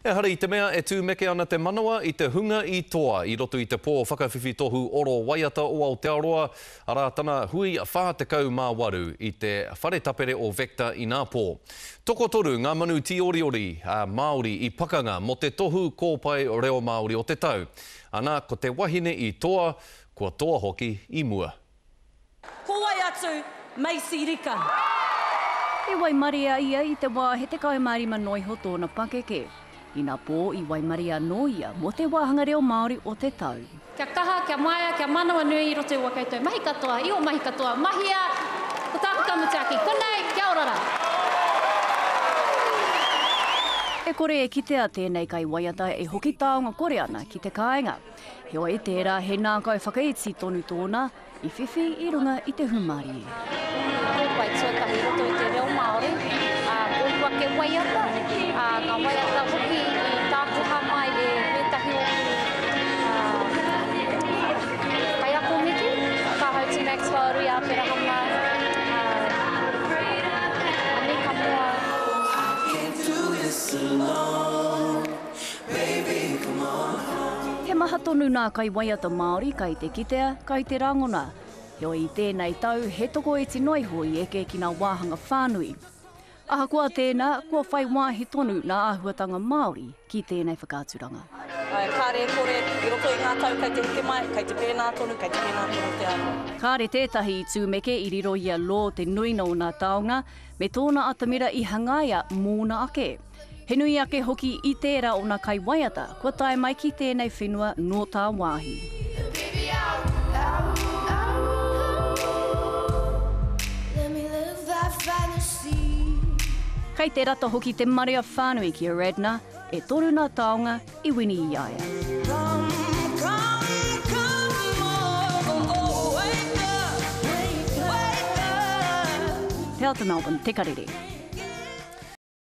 Ehara i te mea e tūmeke ana te manawa i te hunga i toa i roto i te pō whakawhiwhi tohu oro waiata o Aotearoa, arā tana hui 48 i te whare tapere o Vector inapō. Tokotoru ngā manu tīoriori Māori i pakanga mō te tohu kōpae reo Māori o te tau. Ana, ko te wahine i toa, kua toa hoki i mua. Ko wai atu, Macy Rika. I waimarie a ia i te wā he 15 noa iho tōna pakeke. Inapō i waimarie anō ia mō te wāhanga reo Māori o te tau. Kia kaha, kia maia, kia manawanui i roto i ua koutou mahi katoa, i ō mahi katoa, mahia, ko tāku ka mutu ake i konei, kia ora rā. E kore e kitea tēnei kaiwaiata e hoki taonga kore ana ki te kāinga. Heoi, tērā he ngākau whakaiti tonu tōna, I whiwhi i runga i te hūmārie. Kōpae tuatahi i roto i te reo Māori, ā, ōku ake waiata, ā, ngā waiata hoki i tākoha mai e wētahi o ōku, ā, kaiako hoki, Ka Hauti Maxwell, Rui Aperahama, ā, a Mika Moa. He maha tonu nā kaiwaiata Māori kai te kitea, kai te rangona. Heoi i tēnei tau, he tokoiti noa iho i eke ki nā wāhanga whānui. Ahakoa tēnā, kua whai wāhi tonu nā āhuatanga Māori ki tēnei whakaaturanga. Āe, kāre e kore, i roto i ngā tau kei te heke mai, kei te pēnā tonu, kei te pēnā tonu te āhua. Kāre tētahi i tūmeke i riro i a Law te nuinga o nā taonga, me tōna atamira i hangaia mōna ake. He nui ake hoki i tērā o nā kaiwaiata kua tae mai ki tēnei whenua nō tāwāhi. Kei te rata hoki te marea whānui ki a Radner, e toru nā taonga i wini i a ia. Te Ata Melbourne, Te Karere.